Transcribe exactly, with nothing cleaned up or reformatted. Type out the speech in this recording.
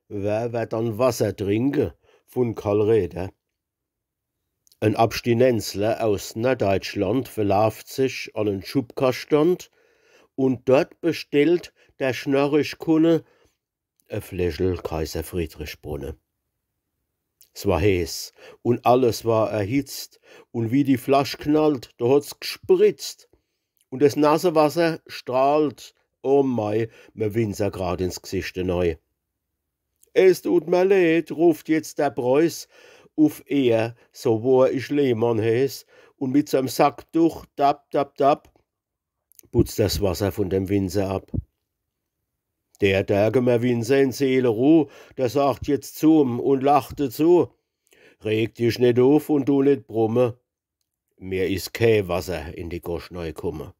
Wer werd dann Wasser trinke? Vun Karl Räder. En Abstinenzler aus Norddeitschland verlaaft sich an en Schubkastand un dort bestellt der schnarrig Kunne e Fläschel Kaiser Friedrich Brunne. S war heeß un alles war erhitzt un wie die Flasch knallt, do hot's gspritzt un des nasse Wasser strahlt, o mei, me Winzer grad ins Gsicht enei. „Es tut mer leed“, ruft jetzt der Preuß, „uff Ehr, so wohr ich Lehmann heeß“, un mit seim Sacktuch, dab, dab, dab, putzt des Wasser vun dem Winzer ab. Der Dergemer Winzer in Seeleruh, der sagt jetzt zu em un lacht dezu: „Reg dich net uff un du net brumme. Mir is kee Wasser in die Gosch nei kumme.“